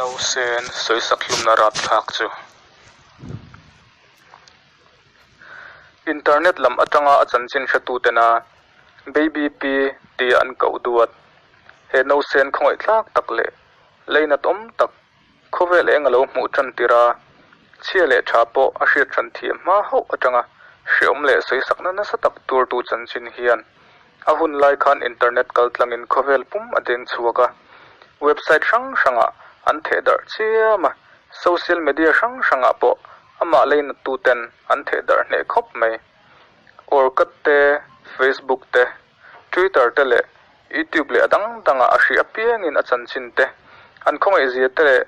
Nausen sawisak hlumna rapthlak chu. Internet lam atanga a chanchin hretutena Baby P tia an koh duat he nausen khawngaihthlak tak leh leinat awm tak Khawvel eng a lo hmuh tan tir a, chhia leh tha pawh a hriat hran thiam hma hauh atanga hreawm leh sawisakna nasa tak turtu chanchin hian a hun lai khan internet kal tlangin khawvel pum a deng chhuak a, website hrang hrangah an theh darh chiam a, social media hrang hrangah pawh amah leinattu ten an theh darh hneh khawp mai. Orkut te, Facebook te, Twitter te leh YouTube leh a dang dangah a hrih apiangin a chanchin te, an khawngaihzia te leh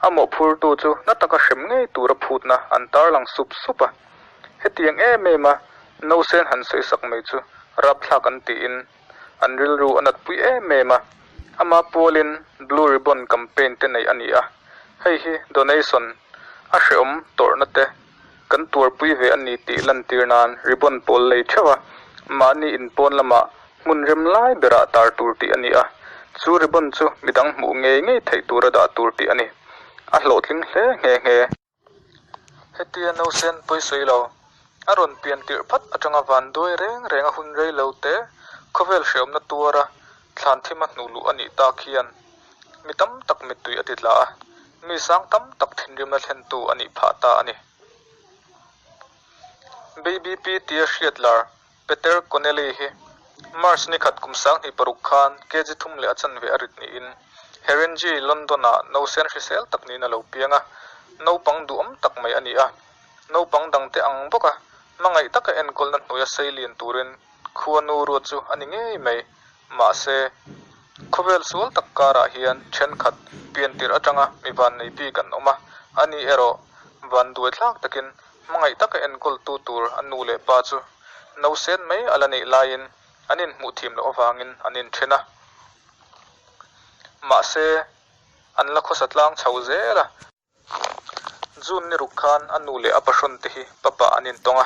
a mawhphurtu chu na taka hrem ngei tura phutna an tarlang sup sup a. Hetiang em em a nausen han sawisak mai chu rapthlak an tiin an rilru a natpui em em a. Ama pualin Blue Ribbon campaign te neih a ni a, hei hi donation a hrehawm tawrhna te Kan tuarpui ve a ni tih lantir nan ribbon pawl lei theuh a, mahni inpawn lamah hmun rem lai berah tar tur tih a ni a, chu ribbon chu midang hmuh ngei ngei theih tura dah tur tih a ni. A hlawhtling hle nghe nghe. Hetia nausen pawisawi lo, a rawn pian tirh phat atanga vanduai reng reng a hun rei lo te khawvel hreawmna tuara thlan thima hnuh luh a nih tak hian mi tam tak mittui a ti tla a, mi sang tam tak thinrimna thlentu a nih phah ta a ni. Baby P tia hriat lar Peter Connelly hi March ni khat kum 2006 khan kg thum leh a chanve a rit niin Haringey, London-ah nausen hrisel tak niin a lo piang a, naupang duhawm tak mai a ni a, naupang dangte ang bawka hmangaih taka enkawlna hnuaia seilian turin Khuanu ruat chu a ni ngei mai. Mahse, khawvel sual tak karah hian thenkhat piantir atanga mi vannei bik an awm a, ani erawh vanduai thlak takin hmangaih taka enkawltu tur a nu leh pa chu nausen mai a la neih laiin an inhmuh thiam loh avangin an inthen a. Mahse, an la khawsa tlang chho zel a. June ni ruk khan a nu leh a pahrawn te hi papa an intawng a,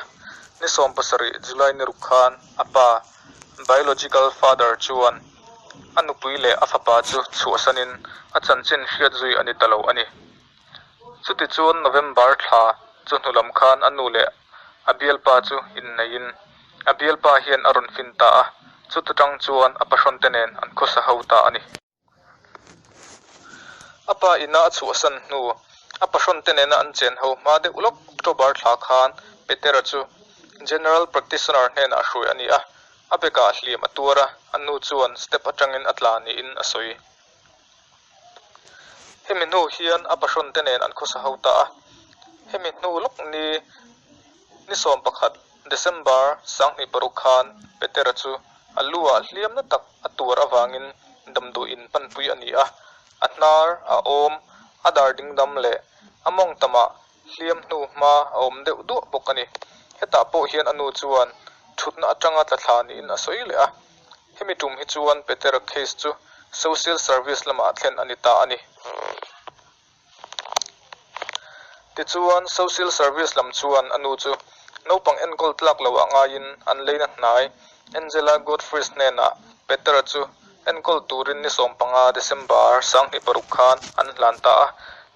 ni 17 July ni ruk khan a pa, biological father, chuan a nupui leh a fapa chu chhuahsanin a chanchin hriat zui a ni ta lo a ni. Chutichuan November thla chu hnu lam khan a nu leh a bialpa chu inneihin a bialpa hian a rawn fin ta a, chuta tang chuan a pahrawn te nen an khawsa ho ta a ni. A pa ina a chhuahsan hnu, a pahrawn te nena an chen ho hma deuh lawk October thla khan Petera chu General Practitioner hnenah a hruai a ni a, a bekah hliam a tuar a, a nu chuan step atangin a tla niin a sawi. Hemi hnu hian a pahrawn te nen an khawsa ho ta a, hemi hnu lawk ni ni 11 December 2006 khan Petera chu A lu ah hliam na tak a tuar avangin damdawiin panpui a ni a, a hnar, a awm, a dar dingdam leh a mawng tamah hliam hnu hma a awm deuh duah bawk a ni. Hetah pawh hian a nu chuan thutna atanga tla thla niin a sawi leh a, hemi tum hi chuan Petera case chu social service lamah thlen a ni ta a ni. Tichuan, Social Service lam chuan a nu chu naupang enkawl tlak lo ah ngaiin an leina hnai Angela Godfreys hnenah Petera chu enkawl turin ni 15 December 2006 khan an hlan ta a.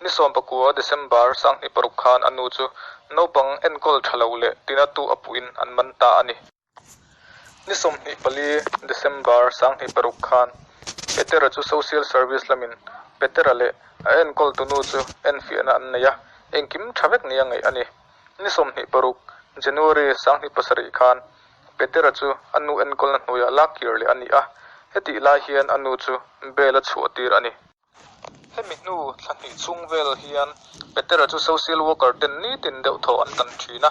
Ni 19 December 2006 khan a nu chu naupang enkawl tha lo leh tinatu a puhin an man ta a ni. Ni 24 December 2006 khan Petera chu Social Service lamin Petera leh a enkawltu nu chu enfiahna an nei a, engkim tha vek nia ngaih a ni. Ni 26 January 2007 khan Petera chu a nu enkawlna hnuaiah lak kir leh a ni a, hetih lai hian a nu chu bail a chhuah tir a ni. Hemi hnu thla hnih chhung vel hian Petera chu social worker ten nitin deuh thaw an kan thin a,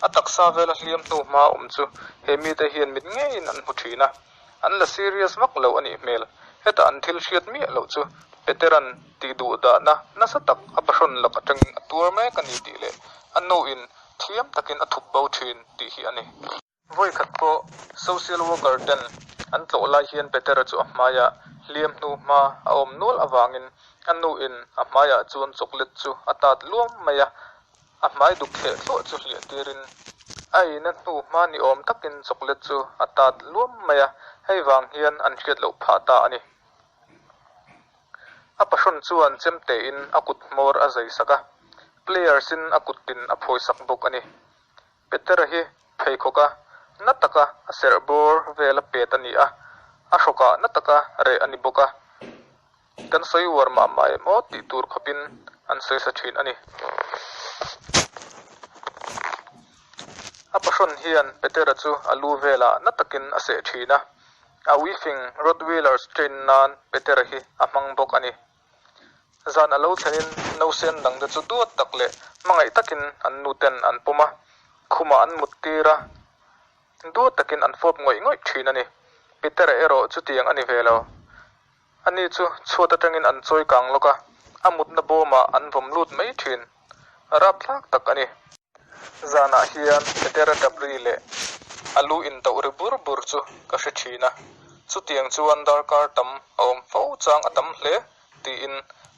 a taksa vela hliam hnu hma awm chu he mite hian mit ngeiin an hmu thin a, an la serious vak lo a nih hmel. Heta an thil hriat miah loh chu Petera'n tih duh dahna nasa tak a pahrawn lak atangin a tuar mek a ni tih leh a nuin thiam takin a thup bo thin tih hi a ni. Vawi khat pawh social worker ten an tlawh lai hian Petera chu a hmaiah hliam hnu hma a awm nual avangin a nu in a hmaiah chuan chocolate chu a tat luam mai a, a hmai duk thleh thluah chu hliah tirin a eina hnu hma ni awm takin chocolate chu a tat luam mai a, hei vang hian an hriat loh phah ta a ni. A pahrawn chuan chemtein a kut hmawr a zai sak a, pliers in a kuttin a phawisak bawk a ni. Petera hi pheikhawka na taka a serh bawr vel a pet a ni a, a hrawkah na taka reh a ni bawk a. Kan sawi uar mah mah em aw tih tur khawpin an sawi sa thin a ni. A pahrawn hian Petera chu a lu velah na takin a seh thin a, a uifing Rottweilers train nan Petera hi a hmang bawk a ni. Zan a lo thlenin nausen dangte chu duat tak leh hmangaih takin an nuten an pawm a, khumah an mut tir a, duat takin an fawp ngawih ngawih thin a ni. Petera erawh chutiang a ni ve lo. Ani chu chhuat atangin an chawi kang lawk a, a mutna bawmah an vawm lut mai thin. Rapthlak tak a ni. Zanah hian Petera ṭap ri leh a lu intauh ri bur bur chu ka hre thin a, chutiang chuan darkar tam a awm fo chang a tam hle tiin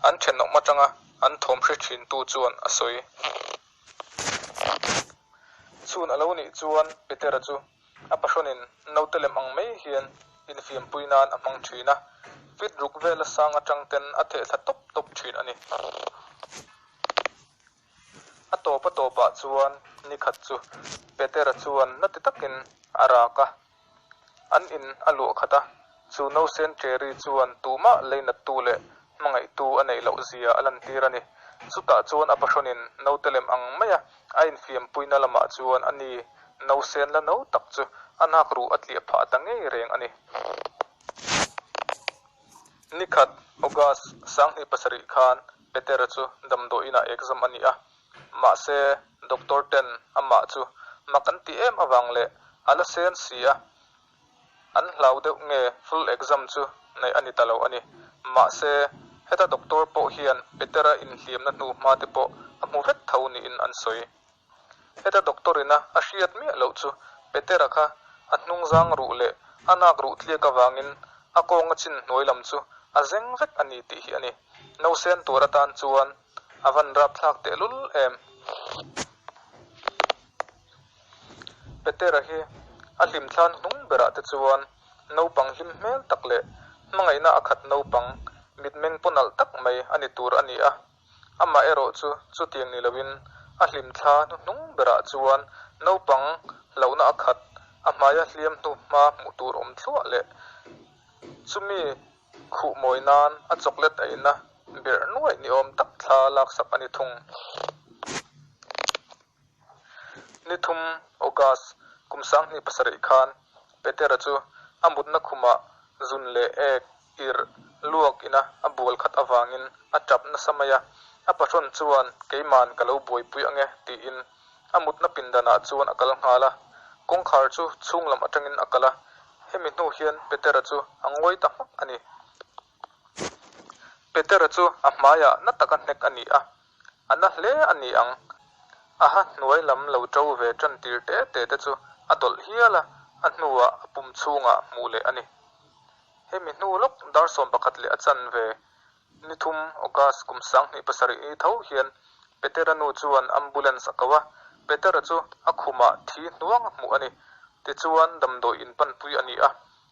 an thenawm atanga an thawm hre thintu chuan a sawi. Chhun a lo nih chuan Petera chu a pahrawnin naute lem ang mai hian infiampui nan a hmang thin a, fit ruk vela sang atang ten a theh thla tawp tawp thin a ni. A tawp a tawpah chuan ni khat chu Petera chuan na ti takin a rak a, an in a luah khat a, chu nausen Cherry chuan tumah leinattu leh hmangaihtu a neih loh zia a lantir a ni. Chutah chuan a pahrawnin naute lem ang maia a infiampuina lamah chuan a ni nausen la no tak chu a nak ruh a tliah phah ta ngei reng a ni. Ni khat, August, 2007 khan Petera chu damdawiinah exam a ni a, mahse doctor ten amah chu mak an ti em avang leh a la sen si a, an hlau deuh nge full exam chu neih a ni ta lo a ni. Mahse heta doctor pawh hian Petera inhliamna hnu hma te pawh a hmu vek tho niin an sawi. Heta doctor ina a hriat miah loh chu Petera kha a hnungzang ruh leh a nak ruh tliak avangin a kawnga chin hnuai lam chu a zeng vek a ni tih hi a ni. Nausen tur atan chuan a van rapthlak tehlul em. Petera hi a hlimthlan hnung berah te chuan naupang hlim hmel tak leh hmangaihna a khat naupang mitmeng paw nalh tak mai a ni tur a ni a. Amah erawh chu chutiang ni loin a hlimthla hnuhnung berah chuan naupang hlauhna a khat, a hmaia hliam hnu hma hmuh tur awm thluah leh chumi khuh mawi nan a chocolate eina berh nuaih ni awm tak thla laksak a ni thung. Ni thum August kum 2007 khan Petera chu a mutna khumah zun leh ek irh luak ina a bual khat avangin a tap nasa mai a, a pahrawn chuan keiman ka lo buaipui ange tiin a mutna pindanah chuan a kal nghal a, kawngkhar chu chhung lam atangin a kal a, hemi hnu hian Petera chu a ngawi ta hmak a ni. Petera chu a hmaiah na taka hnek a ni a, a na hle a ni ang. A ha hnuai lam lo to ve tan tir te te te chu a dawlh hial a, a hnuah a pum chhungah hmuh leh a ni. Hemi hnu lawk dar 11 leh a chanve ni thum August kum 2007 ni tho hian Petera nu chuan ambulance a ko a, Petera chu a khumah thi hnuang a hmuh a ni. Tichuan damdawi in panpui a ni a,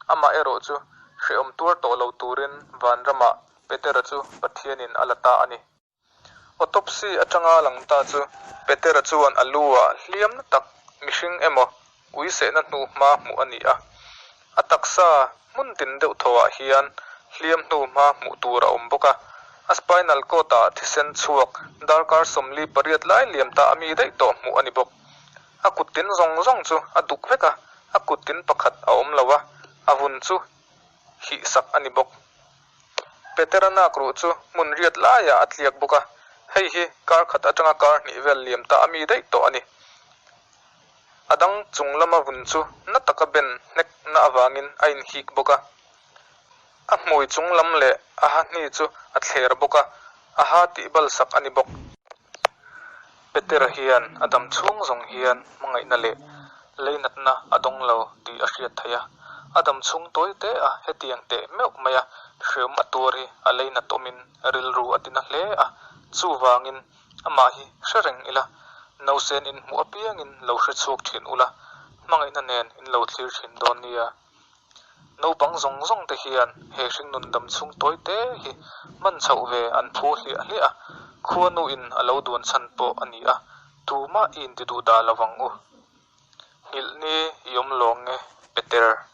amah erawh chu hrehawm tuar tawh lo turin vanramah Petera chu Pathianin a la ta a ni. Autopsy atanga lang ta chu Petera chuan a lu ah hliam na tak mihring emaw ui sehna hnu hma hmuh a ni a. A taksa hmun tin deuh thaw ah hian hliam hnu hma hmuh tur a awm bawk a. A spinal cord ah thisen chhuak darkar 48 lai liam ta a mi daih tawh hmuh a ni bawk. A kut tin zawng zawng chu a duk vek a, a kut tin pakhat a awm lo a, a vun chu hih sak a ni bawk. Petera nak ruh chu hmun riat laiah a tliak bawk a, hei hi kar khat atanga kar hnih vel liam ta a mi daih tawh a ni. A dang chung lama vun chu na taka ben hnek na avangin a inhik bawk a. A hmui chung lam leh a ha hni chu a thler bawk a, a ha tih bal sak a ni bawk. Petera hian a dam chhung zawng hian hmangaihna leh leinatna a dawng lo tih a hriat theih a. A dam chhung tawi te a hetiang teh meuh mai a, hreawm a tuar hi a leinat awmin rilru a tina hle a, chuvangin amah hi hre reng ila, nausen in hmuh apiangin lo hre chhuak thin ula, hmangaihna nen in lo thlir thin dawn nia. Naupang zawng zawng te hian he hringnun dam chhung tawi te hi hman chhoh ve an phu hliah hliah a, khuanu in a lo duan chhan pawh a ni a, tumah i inti duh dah lovang u. Nghilh ni i awm lawng nge, Peter?